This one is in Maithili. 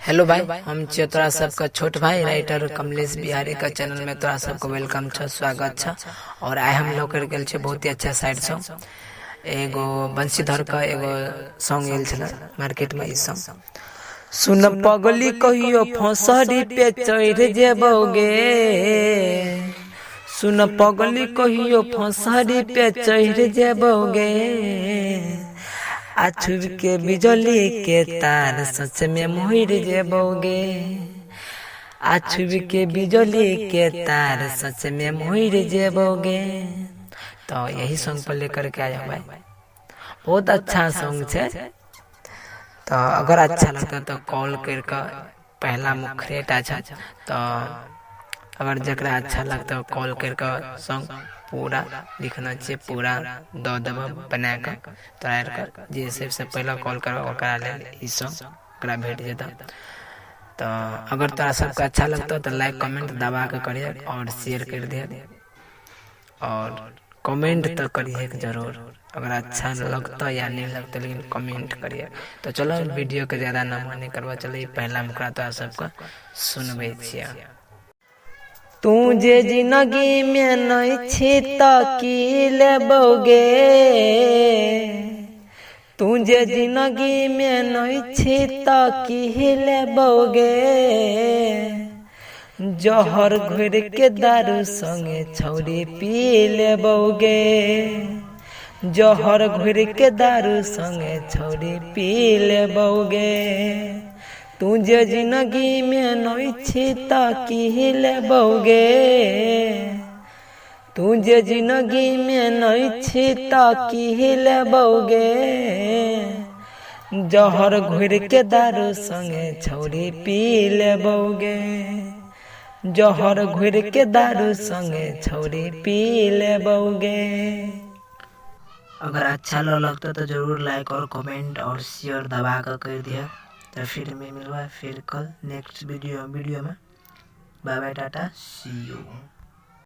हेलो भाई, हम छियो तोरा सबके छोट भाई राइटर कमलेश बिहारी के चैनल में तोरा सबके welcome छ, स्वागत छ। और आइ हम लऽ कर गेल छियै बहुत ही अच्छा साइड सॉन्ग, एगो बंशीधर के एगो सॉन्ग आयल छलै मार्केट में। ई सॉन्ग सुन पगली कहियो फसरी पे चढ़ जेबोगे, सुन पगली कहियो फसरी पे चढ़ जेबोगे, आ छुब के बिजली के तार सच में मुहर जेबोगे, आ छुब के बिजली के तार सच में मुहर जेबोगे। तो यही सॉन्ग पर लेकर के आया भाई, बहुत अच्छा सॉन्ग है। तो अगर अच्छा लगता तो कॉल करके, पहला मुखरेटा छै, तो अगर जकरा अच्छा लगता कॉल करके सॉन्ग पूरा लिखना छियै, पूरा दऽ देबऽ बना कऽ तोरा आरके। जे सबसँ पहिला कॉल करबऽ ओकरा लेल ई सॉन्ग ओकरा भेट जेतऽ। तऽ अगर तोरा सबके अच्छा लगतौ तऽ लाइक कमेंट दबा कऽ करिहे आओर शेयर करि दिहे आओर कमेंट तऽ करिहे जरूर, अगर अच्छा लगतौ या नहि लगतौ, लेकिन कमेंट करिहे। तऽ चलो, वीडियोके ज्यादा नमहर नहि करबऽ। चलो, ई पहिला मुखड़ा तोरा सबके सुनबै छियै। तू जे जिंदगी में नहीं छी त की लेबोगे, तू जे जिंदगी में नहीं छी त की लेबोगे, जहर घोर के दारू संगे छौरी पी लेबोगे, जहर घोर के दारू संगे छौरी पी लेबोगे। तू जे जिंदगी में नहीं छी त की लेबोगे, तू जे जिंदगी में नहीं छी त की लेबोगे, जहर घोर के दारू संगे छौरी पी लेबोगे, जहर घोर के दारू संगे छौरी पी लेबोगे। अगर अच्छा लगता तो जरूर लाइक और कमेंट और शेयर दबा कर कर दिया। तो फिर मैं मिलवा फिर कल नेक्स्ट वीडियो में। Bye bye, tata, see you.